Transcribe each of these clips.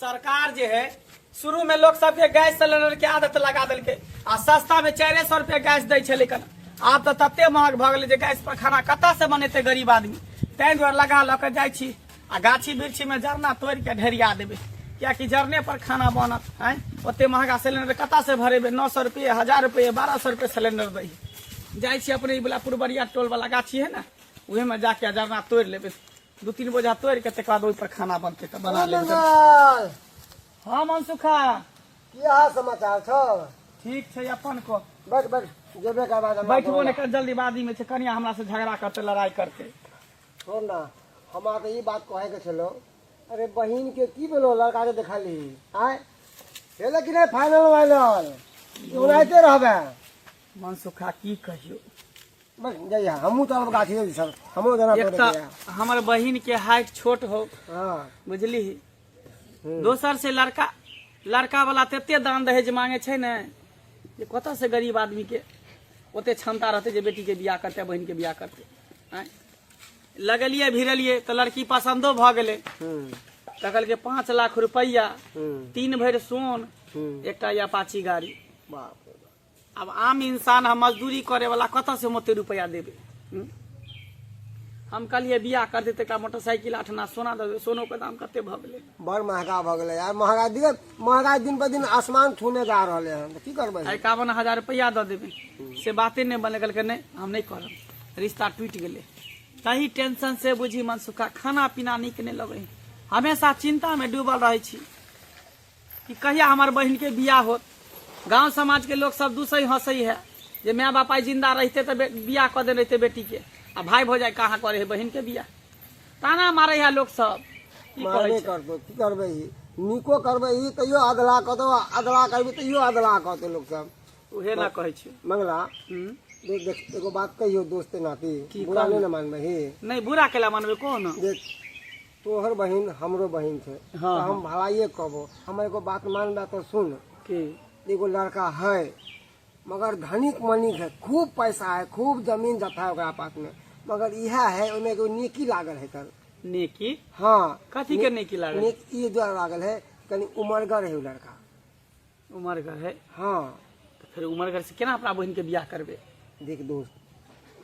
सरकार जे है शुरू में लोग सबके गैस सिलेंडर के आदत लगा देलकै आ सस्ता में 400 रुपया गैस दै छलै कन। आब तऽ तते महग भऽ गेलै जे गैस पर खाना कतऽ से बनेतै गरीब आदमी। ताहि दुआरे लगा लऽ के जाइ छी आ गाछी वृक्षी में जरना तोड़ि के ढेरिया देबै, कियाकि जरने पर खाना बनत। आँय, ओते महगा सिलेंडर कतऽ से भरेबै? 900 रुपये, 1000 रुपये, 1200 रुपये सिलेंडर दै। जाइ छी अपने ई वला पुरबरिया टोल वाला गाछी है ने, उहे में जाके जरना तोड़ि लेबै, 2-3 बोझा तोड़ि के तकर बाद ओहि पर खाना बनतै तऽ बना लेबै। मंगल। हाँ मनसुखा, की हाल समाचार छौ? ठीक छै, अपन को। बैठ बैठ, जेबे करबा हमरा। बैठबो नहि कर, जल्दीबाजी में छै, कनिया हमरा से झगड़ा करते, लड़ाई करते। छोड़ ना, हमरा तऽ ई बात कहै के छलो, अरे बहिन के की भेलो लड़का के देखली आय भेलै कि नहि फाइनल वाइनल ओनाहिते रहबे? मनसुखा की कहियो। बस जइया, हमहूँ चलब गाछी सर, हमरो जाना। एक तोड़े तऽ हमर बहिन के हाइट छोट हो, हाँ, बुझली, दोसर से लड़का लड़का वाला तते दान दहेज मांगे छै ने जे कतऽ से गरीब आदमी के ओते क्षमता रहतै जे बेटी के बियाह करतै, बहिन के बियाह करतै। आँय, लगलियै भिड़लियै तऽ लड़की पसन्दो भऽ गेलै, तऽ कहलकै 5 लाख रुपैआ, 3 भरि सोन, एकटा अपाची गाड़ी। बाप रे बाप। आब आम इंसान हम मजदूरी करे वाला कतऽ से हम ओते रुपैआ देबै? हम कहलियै बियाह करतै तऽ एकटा मोटरसाइकिल, 8 आना सोना देबै। सोनो के दाम कते भऽ गेलै? बड़ महगा भऽ गेलै यार, महगाई दिन महगाई दिन पर दिन आसमान छूने जा रहलै हन, तऽ की करबै? 51,000 रुपैआ दऽ देबै से बाते नहि बनलै। कहलकै नहि, हम नहि करब, रिश्ता टूटि गेलै। तही टेंशन से बुझी मनसुखा खाना पीना नीक नहि लगै, हमेशा चिंता में डूबल रहै छी कि कहिया हमर बहिन के बियाह होत। गांव समाज के लोग सब दूसै हंसै है जे my बाप आइ जिंदा रहते तऽ बियाह कऽ देने रहते बेटी के, आ भाई भौजाई कहाँ करे है बहिन के बियाह, ताना मारे है लोग सब। की कहै मारबे छै? करतौ, की करबै? ही नीको करबै ही तैयो अधला कहतौ, अधला करबै तैयो अधला कहतौ लोक सब। उहे ना कहै छी। मंगला, देख देख, एगो बात कहियो दोस्त नाती, की? बुरा कहू? नहि ने मानबै ही? नहि, बुरा केला मानबै, कहो ना। देख, तोहर बहिन हमरो बहिन छै, हाँ, तऽ हम भलाइए कहबो, हमर एगो बात मानबे तऽ सुन। की? एगो लड़का है, मगर धनिक मनिक है, खूब पैसा है, खूब जमीन जथा है ओकरा पास में, मगर इएह है ओहिमे एगो नेकी लागल है तर। नेकी? हाँ। कथी के नेकी लागल? नेक ई दुआरे लागल है, कनि उमरगर है उ लड़का। उमरगर है? हाँ। तऽ फेर उमरगर से केना अपना बहिन के बियाह करबै? देख दोस्त,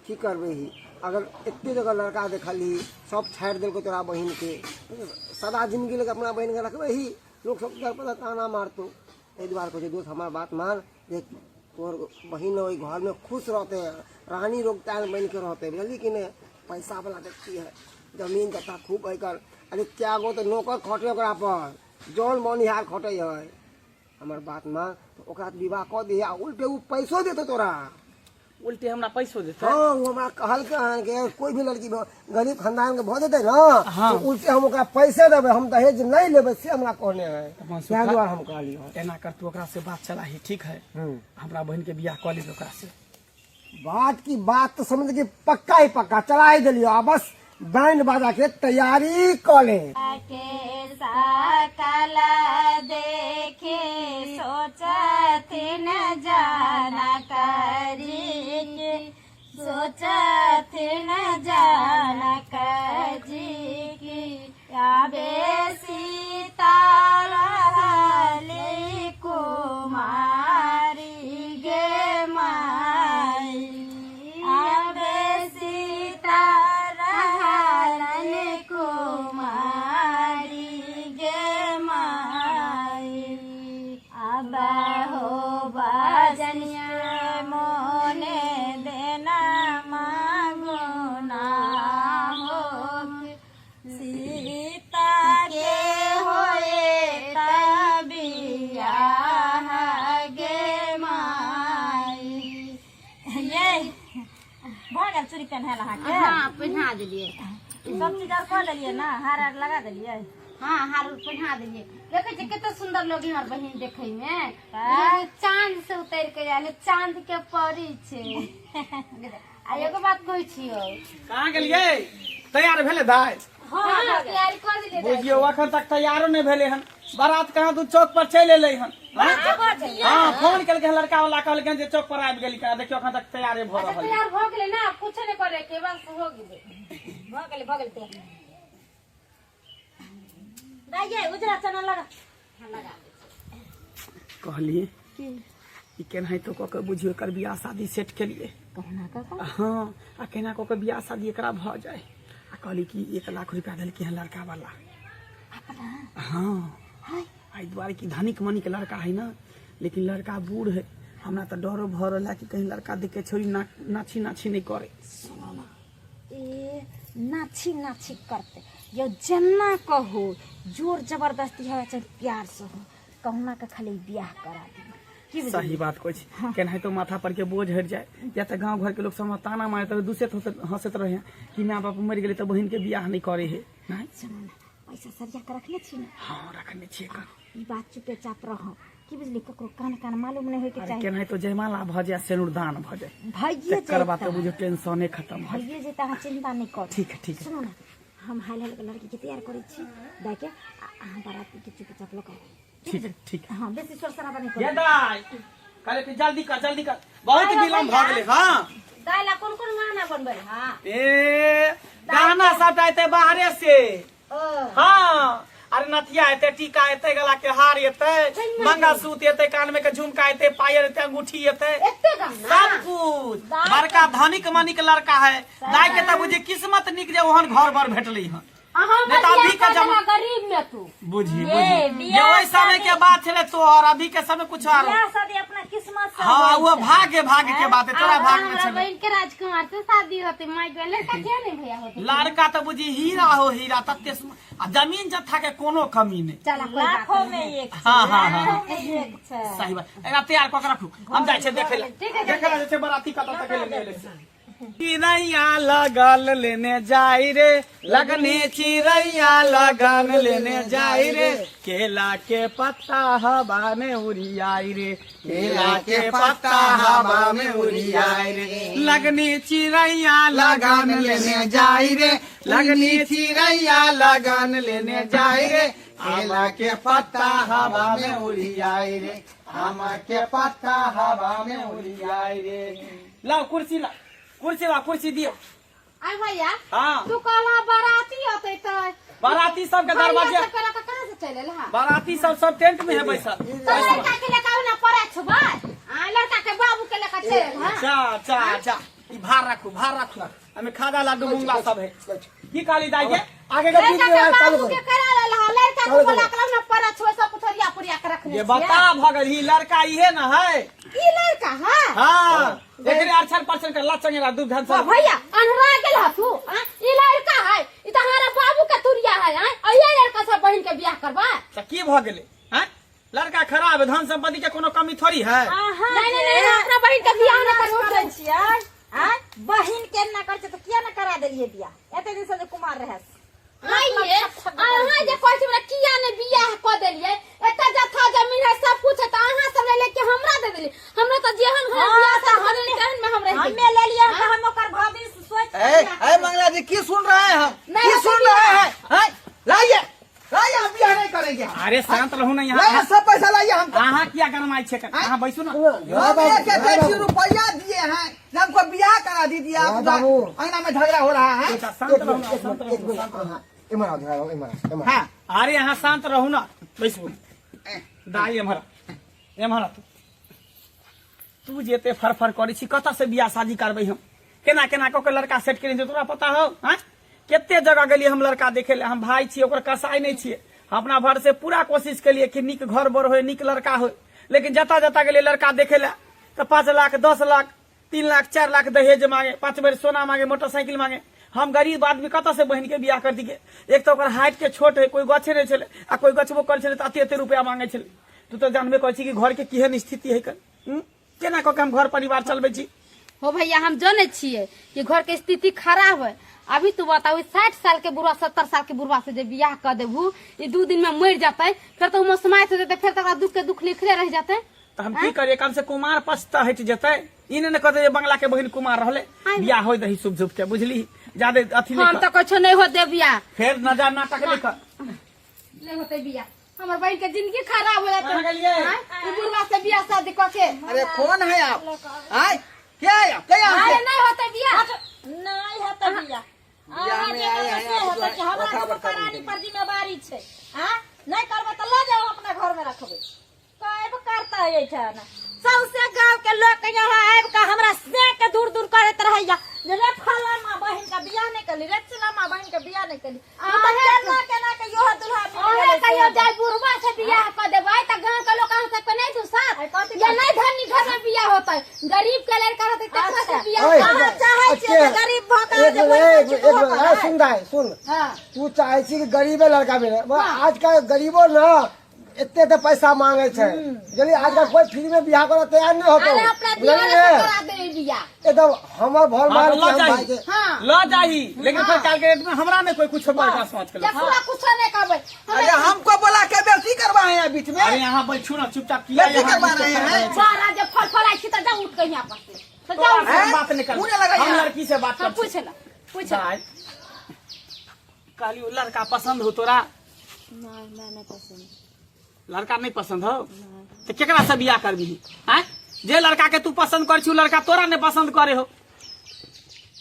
की करबै ही, अगर एते जगह लड़का देखलही, सब छाड़ि देलको तोरा बहिन के, सदा जिंदगी लग अपना बहिन के रखबै ही, लोक सब घर पर ताना मारतो। एहि दुआरे कहै छै दोस्त, हमर बात मान। देख, तोहर बहिन ओहि घरमे खुश रहते, रानी रोग तान बनि के रहते, बुझलियै कि नहि? पैसा वाला व्यक्ति है, जमीन जथा खूब है कर। अरे क्या गो तऽ नौकर खटे ओकरा पर, जौन बोनिहार खटे है। हमर बात मान तऽ ओकरा विवाह कऽ दिहे, आ उल्टे ओ पैसो देतो तोरा। उल्टे हमरा पैसो देतै? हाँ, ओ हमरा कहलकै हन कि अगर कोई भी लड़की गरीब खानदान के भऽ जेतै ने, हाँ, तऽ उल्टे हम ओकरा पैसे देबै, हम दहेज नहि लेबै, से हमरा कहने है। तऽ ताहि दुआरे हम कहलियै हन। एना कर, तू ओकरा से बात चलाही, ठीक है? हमरा बहिन के बियाह कऽ लेबै ओकरा से। बात की बात तो समझ के पक्का ही पक्का चला ही दिलियो, आ बस बैंड बाजा के तैयारी कऽ ले। के सकल देखे सोचथिन जनक जी, सोचथिन जनक जी की आबे सीता रहली कुमारी गे माई, आबे सीता रहलन कुमारी गे माई। अब हो बजनिया मोने देना मांगो ना हो, सीता के होए तबियाह गे माई। ये भऽ गेल चूड़ी पेन्हायल अहाँके? हाँ, पहिना देलियै। सब चीज आर कऽ लेलियै ने, हार आर लगा देलियै? हाँ, हार उर पहिना देलियै। देखै छियै कते सुंदर लगे हमर बहिन देखै मे, चांद से उतर के आयल है, चांद के परी छै। आ एगो बात कहै छियौ। कहाँ गेलियै? तैयार भेलै दाइ? हाँ, तैयारी कऽ देलियै दाइ। बुझियौ, अखन तक तैयारो नहि भेलै हन, बारात कहाँ दू चौक पर चलि एलै हन। हाँ, फोन केलकै हन लड़का वाला, कहलकै हन जे चौक पर आबि गेली। देखियौ, अखन तक तैयारे भऽ अच्छा रहल है। तैयार भऽ गेलै ने, आब कुछो नहि करे के, बस हो गेलै, भऽ गेलै, भऽ गेलै तैयार। दाइ ये उजरा चना लगा। कहलिए ई केनाहितो कऽ के बुझियौ एकर बियाह शादी सेट केलिए। कहुना कऽ कऽ? हाँ, आ केना कऽ के बियाह शादी एकरा भऽ जाय। आ कहली कि 1 लाख रुपया देलकै हन लड़का वाला। हाँ, एहि दुआरे कि धनिक मनिक लड़का है ना, लेकिन लड़का बूढ़ है। हमरा तऽ डरो भऽ रहल है कि कहीं लड़का देख के छोरी ना नाछी नाछी नहीं करे। सुनो ना, ए नाछी नाछी करते यो जेना कहो, जोर जबरदस्ती है चाहे प्यार से हो, कहुना के खाली बियाह करा दी। की बुझलियै? सही बात कहै छी। केनाहितो माथा पर के बोझ हटि जाय, या तऽ गाँव घर के लोग सब हमरा ताना मारैत रहे, दूसरे हंसैत रहे कि माय बाप मरि गेलै तऽ बहिन के बियाह नहि करे है। नहि सुनो ना, पैसा सरिया के रखने छी ना? हाँ, रखने छियै कन। ई बात चुपे चाप रहो, की बुझली? ककरो कान कान मालूम नहीं होय के अरे चाही। केनाहितो जयमाला भऽ जाय, सिनुरदान भऽ जाय, भइए तकर बाद तऽ जेतै। बुझियौ टेंशने खत्म भऽ जाय। भइए जेतै, अहाँ चिंता नहीं करू। ठीक है, ठीक है। सुनू ना, हम हाल हाल के लड़की के तैयार करै छी दाइ के, आ अहाँ बाराती के चुपचाप लऽ कऽ आउ। ठीक है, ठीक है। हाँ, बेसी शोर शराबा नहीं ये करू। दाइ, कहले कि जल्दी कर, जल्दी कर, बहुत विलम्ब भऽ गेलै। हाँ दाइ ला कोन कोन गाना बनबै? हाँ, ए गाना सबटा एतै बाहरे से। ओ हाँ, अरे नथिया एतै, टीका एतै, गला के हार एतै, मंगलसूत्र एतै, कान में के झुमका एतै, पायल एतै, अंगूठी एतै, एते गाना सब कुछ। बड़का धनिक मनिक लड़का है। दाइ के तऽ बुझी किस्मत नीक जे ओहन घर बर भेटलै हन। अहाँ नहीं तो अभी के जमा गरीब में तू बुझी ए, बुझी बियाह जे ओहि समय के बात छलै तोहर, अभी के समय कुछ आर। बियाह शादी अपना किस्मत से हाँ, होइ वो छै। भाग्य भाग्य के बात है, तोरा भाग्य में हमरा छलै। बहिन के राजकुमार से शादी होते माय के लड़का किया नहीं भैया होते? लड़का तऽ बुझी हीरा हो हीरा, तते आ जमीन जत्था के कोनो कमी नहीं। चला, कोई बात लाखों नहीं। में एक छै। हाँ, हाँ, हाँ। लाखों में एक छै। सही बात। एकरा तैयार कऽ के रखू, हम जाइ छियै देखै लए। ठीक है। देखै लए जाइ छियै बराती कतऽ तक एलै नहि एलै। चिड़ैया लगल लेने जाई रे, लगने चिड़ैया लगन लेने जाई रे, केला के पत्ता हवा में उड़ियाई रे, केला के पत्ता हवा में उड़ियाई रे, लगनी चिड़ैया लगन लेने जाई रे, लगनी चिड़ैया लगन लेने जाई रे, केला के पत्ता हवा में उड़ियाई रे, आम के पत्ता हवा में उड़ियाई रे। लाओ कुर्सी, ला कुर्सी, ला कुर्सी दियो। आय भैया। हाँ। तू कहला बाराती अतै तऽ बाराती सबके भैया दरवाजे सबके लऽ कऽ कहाँ से चलि एल हँ? बाराती सब सब टेंट में है बैसल। तऽ लड़का के लऽ कऽ आउ ना पड़ै छुबै आ लड़का के बाबू के लऽ कऽ चलि एल हँ। जा जा जा, ई भार राखू, भार राखू, हमें खाजा लड्डू मूंगा सब है। की कहली दाई के? आगे का लड़का बीच के में चालू बाबू के करो। करा लेल हँ, लड़का के चालू बोला करो। के लाउ ना पड़ै छुबै, सब कुछ ओरिया पुरिया के रखने ये छियै। बता भऽ गेल, ई लड़का इहे ना है। ई लड़का है? हाँ, एकरे अरछन परछन कर ला चंगेरा दूध धन वाह सब। भैया, अन्हरा गेल ह तू? आँ? ई लड़का है, ई तऽ हमारा बाबू के तुरिया है। आँ? आ ये लड़का सब बहिन के बियाह करबा? तऽ की भऽ गेलै? हैं, लड़का खराब है, धन संपत्ति के कोनो कमी थोड़ी है। अहाँ नहीं नहीं नहीं, अपना बहिन के बियाह न करै करू। छियै आँय? बहिन के एना करै छै तऽ किया ने करा देलियै बियाह एते दिन से जे कुमार रहै से? आइये अहाँ जे कहै छी हमरा किया ने बियाह कऽ देलियै, एते जथा जमीन है, सब कुछ है, तऽ अहाँ सब ले लेके हमरा दे देलियै। हमरा तऽ जेहन घर बियाह शादी कऽ देलियै तेहन में हम रहि हमे लेलियै तऽ हम ओकर भविष्य सोचि ए, ए मंगला जी, की सुन रहे हैं हम? नहीं, की हम सुन तो रहे हैं हैं? लाइए लाइए, हम बियाह नहीं करेंगे। अरे शांत रहू ना। लाइए। यहाँ सब पैसा लाइए हमको। अहाँ किया गरमाइ छियै? अहाँ बैसू ना। हम एक एक रुपया दिए हैं, जब हमको बियाह करा दीजिए आप। हाँ, बाबू। अंगना में झगड़ा हो रहा है। बेटा, शांत रहू ना, एक शांत मिनट, एक रहू, मिनट, शांत रहू। हाँ, एम्हर आओ, झगड़ा, एम्हर आओ, एम्हर। हाँ। अरे अहाँ शांत रहू ना, बैसू। दाइ, एम्हर एम्हर आ तू। तू जे एते फरफर करै छी, कतऽ से बियाह शादी करबै हम? केना केना कऽ के लड़का सेट केने छै, तोरा पता हौ? आँय, कते जगह गेलियै हम लड़का देखे लए। हम भाई छियै ओकर, कसाई नहि छियै। हम अपना भर से पूरा कोशिश केलियै कि नीक घर बर होय, नीक लड़का होय, लेकिन जतऽ जतऽ गेलियै लड़का देखे लए तऽ 5 लाख, 10 लाख, 3 लाख, 4 लाख दहेज मांगे, 5 भरि सोना मांगे, मोटरसाइकिल मांगे। हम गरीब आदमी कतऽ से बहिन के बियाह कर दिए? एक तऽ ओकर हाइट के छोट है, कोई गछे नहि छलै, आ कोई गछबो करै छलै तऽ एते एते रुपया मांगे छलै। तू तऽ जानबे करै छी कि घर के केहन स्थिति है कन। केना कऽ के हम घर परिवार चलबै छी? हो भैया, हम जानै छियै कि घर के स्थिति खराब है। अभी तू बताऊ, 60 साल के बुढ़वा, 70 साल के बुढ़वा से जे बियाह कर देबू, ई 2 दिन में मर जतै, फिर तो मौसमाइत हो जेतै, फिर तो ओकरा दुख के दुख लिखले रह जतै। तऽ हम की करियै? कम से कुमार पक्ष तऽ हटि जेतै। ई नहि ने कहतै जे बंगला के बहिन कुमार रहलै। बियाह होय दही शुभ शुभ के, बुझली? जादे अथी हम नहि कर। तऽ कछो नहीं हो दे बियाह। फेर नजर नाटक नहि कर। नहीं होते बियाह, हमर बहन के जिंदगी खराब हो जाते। कहाँ गेलियै? आँय? ई बुढ़वा से बियाह शादी कऽ के। अरे कौन है आप? आए क्या है आप? क्या अरे आप? नहीं होते बियाह। नहीं हेतै बियाह। बियाह अहाँ में जे आए करबै हैं, से आप हेतै कि हमरा बता दुनू बता प्राणी दीजिए। पर जिम्मेवारी छै। आँ, नहि करबै तऽ लऽ जाउ अपना घर। रखबै कहब करता एहिठाम सौंसे गाँव के लोग यहाँ आबि के हमरा से के दूर दूर करैत रहैया जे रे फलाना बहिन के बियाह नहि केली रे चिलाना बहिन के बियाह नहि केली ओ तऽ केना केना के इहो दुल्हा मिल अहे गेलै कहियो से। जाय बुढ़वा से बियाह कऽ देबै तऽ गाँव के लोग अहाँ सबके नहि दुसत आइ कथी या नहि धनी घर में बियाह होतै गरीब के लड़का रहतै तकरा से अच्छा। बियाह ओए, अहाँ चाहै छियै जे गरीब भऽ कऽ एक जे मिनट, बनि एक कऽ मिनट, एक मिनट, चुप ए, सुन दाइ सुन हाँ तू चाहै छी कि गरीबे लड़का मिले मगर आजकल गरीबो ना एते एते पैसा मांगे छै बुझलियै आजकल कोई फ्री में बियाह करे तैयार नहीं होतो अरे अपना दियारा बुझलियै से करा दे बियाह एकदम हमर भर हाँ, मार तो लऽ के हम जाही भाई के हाँ। लऽ जाही लेकिन फिर काल के डेट में हमरा में कोई कुछ बड़का सोच के केकरो कुछो नहीं कहबै अरे हमको बोला के बेसी करवाए हैं बीच में अरे यहाँ बैठू ना चुपचाप किया बेसी यहाँ करवा रहे हैं बारा जे फल फल छी तऽ जाउ उठ के यहाँ पर से तऽ जाउ तोरा से हम बात नहीं कर मुँह लगाइए। हम लड़की से बात हाँ कर पूछ ला पूछ ला भाई कहलियो लड़का पसंद हो तोरा नहीं मैं नहीं पसंद लड़का नहीं पसंद हो तो केकरा से बियाह करबी आँय जे लड़का के तू पसंद कर छी लड़का तोरा नहीं पसंद करे हो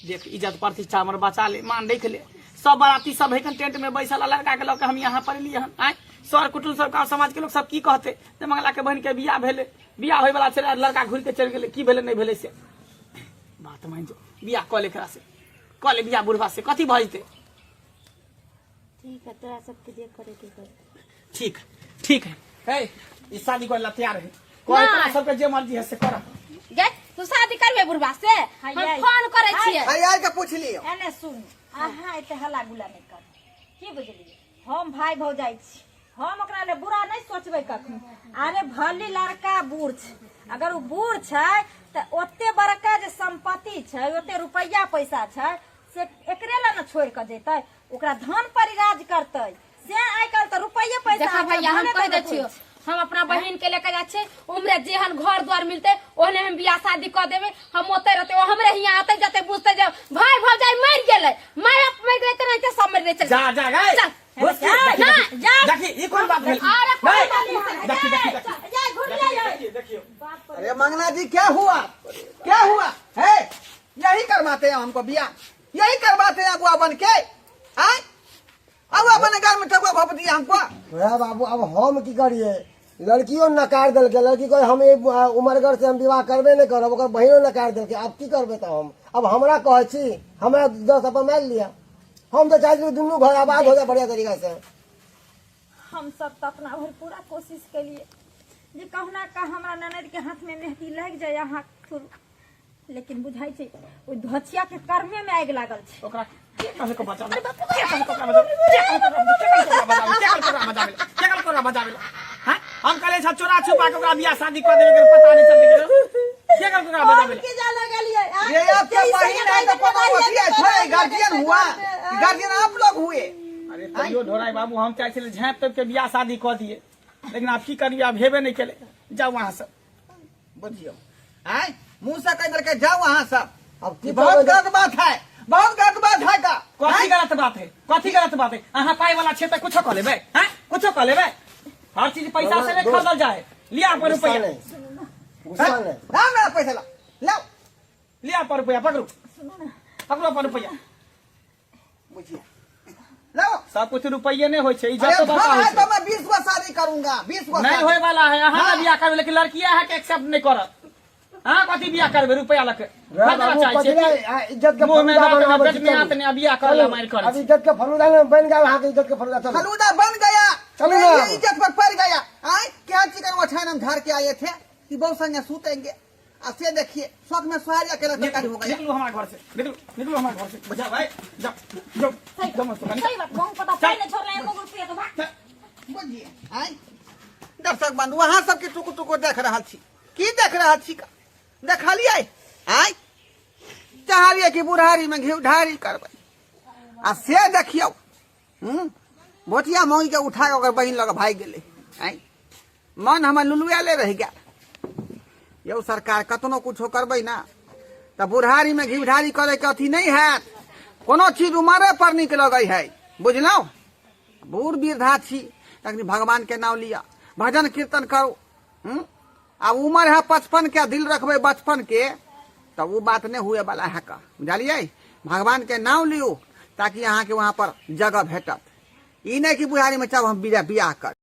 देख इज्जत प्रतिष्ठा हमर बचा ले मान देख ले सब बाराती सब है टेंट में बैसल आ लड़का के लऽ के हम यहाँ पर लिए हन आँय सर कुटुम सब गाँव समाज के लोग सब की कहते जे मंगला के बहन के बियाह भेले बियाह होय वाला छलै लड़का घुरि के चलि गेलै की भेलै नहि भेलै से बात मान जो बियाह कऽ ले एकरा से कऽ ले बियाह बुढ़वा से कथी भऽ जेतै ठीक है तोरा सबके जे करे के कर ठीक ठीक है हे ई शादी करे ला तैयार है कह तोरा सबके जे मर्जी है से कर गे तू शादी करबे बुढ़वा से हम हाय। फोन करै छियै भाई आर के पूछ लियो एने सुन अहाँ एते हल्ला गुल्ला नहि करू की बुझलियै हम भाई भौजाइ छी हम ओकरा ले बुरा नहि सोचबै कखनो अरे भली लड़का बूढ़ छै अगर ओ बूढ़ छै तऽ ओते बड़का जे संपत्ति छै ओते रुपैआ पैसा छै से एकरे लए ने छोड़ि कऽ जेतै ओकरा धन पर राज करतै से आइ काल्हि तऽ रुपैए पैसा देखा भैया हम धने कह दै दौलत छियो होइ छै। हम अपना बहिन के लेके जाइ छियै उमरे जेहन घर द्वार मिलते ओहने हम बियाह शादी कऽ देबै हम ओते रहते ओ हमरे हियाँ आते जते बुझते जे भाई भौजाई मरि गेलै माय बाप मरि गेलै तऽ नहीं सब मरि गेलै चल जा जा गए चल। घुस के, जा, देखी, देखी, जा। देखी ई कोन बात भेल अरे कोन नहीं, बात भेल? देखी देखी देखी जा घुर जा देखियो देखियो अरे मंगला जी क्या हुआ क्या हुआ है यही करवाते हैं हमको बिया यही करवाते हैं अगुआ बन के आए अगुआ बन घर में ठगुआ भोप दिया हमको वएह बाबू अब हम की करिए लड़कियो नकार देलकै लड़की कहे हम एक उमरगर से हम विवाह करबे नहि करब ओकर बहिनो नकार देलकै आब की करबै तऽ हम अब हमरा कहै छी हमरा दस अपन मारि लिअ हम तऽ चाहै छी दुनू घर आबाद हो जाए बढ़िया तरीका से हम सब तऽ अपना भरि पूरा कोशिश केलिए जे कहुना का हमरा ननद के हाथ में मेहंदी लागि जाए अहाँ थ्रू लेकिन बुझाइ छै ओहि धोछिया के कर्मे में आगि लागल छै ओकरा के कहलको बचावे के कहलको ओकरा बचावे के कहलको ओकरा बचावे के कहलको ओकरा बचावे के कहलको ओकरा बचावे हैं हम कहले छ चोरा छुपा के ओकरा बियाह शादी कर देबे के पता नहीं चलते के कहलको ओकरा बचावे के जा लगलिए ये आपके बहन है तो पता होती है थोड़े गार्जियन हुआ गार्जियन आप लोग हुए अरे तैयो ढोराई बाबू हम चाहे छले झाँप तोप के बियाह शादी कऽ दिए लेकिन आब की करिए आब हेबे नहीं केले जाओ वहां से बुझियो आय मुंह से कह देलकै जाओ अहाँ सब अब की बहुत करबै? गलत बात है बहुत गलत बात है का कथी गलत बात है कथी गलत बात है अहाँ पाई वाला छै तऽ कुछो कऽ लेबै हैं कुछो कऽ लेबै हर चीज पैसा से नहीं खरीदल जाए लिया अपन गुस्सा रुपया नहीं गुस्सा नहीं लाओ मेरा पैसा लाओ लाओ लिया अपन रुपया पकड़ू पकड़ू अपन रुपया बुझिए लाओ सब कुछ रुपये नहीं होइ छै अरे इज्जत धन बड़का होइ है छै तो मैं 20 गो शादी करूंगा 20 गो नहीं शादी। होय वाला है अहाँ हाँ। बियाह करबै लेकिन लड़की अहाँ के एक्सेप्ट नहीं करत अहाँ कथी बियाह करबै रुपया लके रे बाबू, कथी ला, आ, इज्जत के मुंह में फलूदा दांत बनाबै में पेट छी, में चलू। आंत ने बियाह करला चलू, मारि करै अब इज्जत के फलूदा ने बन गेल अहाँके इज्जत के फलूदा चलू फलूदा बन गया चलो मेरी ना। ये इज्जत पर पड़ गया आए क्या चिकन वछान हम झाड़ के आए थे कि बहुत संगे सूतेंगे आ से देखिए शौक में सोहारी अकेला तरकारी हो गया निकलू हमारा घर से निकलू निकलू हमारा घर से जा भाई जा जाओ जाओ मत सही बात गाँव पता पाई नहीं छोड़ रहे हैं रुपया तो भाग बुझिए आए दर्शक बंधु अहाँ सबके टुकु टुकु देख रहल छी की देख रहल छी देखलियै आय चाहलियै कि बुढ़ारी में घी ढारी करबै आ से देखियौ हूँ भोटिया मौगी के उठा के ओकर बहिन लग भागि गेलै आँय मन हमर लुलुआले रहि गेल यौ सरकार कतनो कुछो करबै ने तऽ बुढ़ारीमे घी ढारी करैके अथी नहि हैत कोनो चीज उमरे पर नीक लगै है बुझलहुँ बूढ़ वृद्धा छी तखनी भगवानके नाम लिअ भजन कीर्तन करू हूँ आब उमर है 55 के दिल रखबै बचपन के तऽ ओ बात नहि हुए वाला है का बुझलियै भगवानके नाम लियौ ताकि अहाँके वहाँ पर जगह भेटत ई नहि कि बुढ़ारीमे चब हम बियाह कर।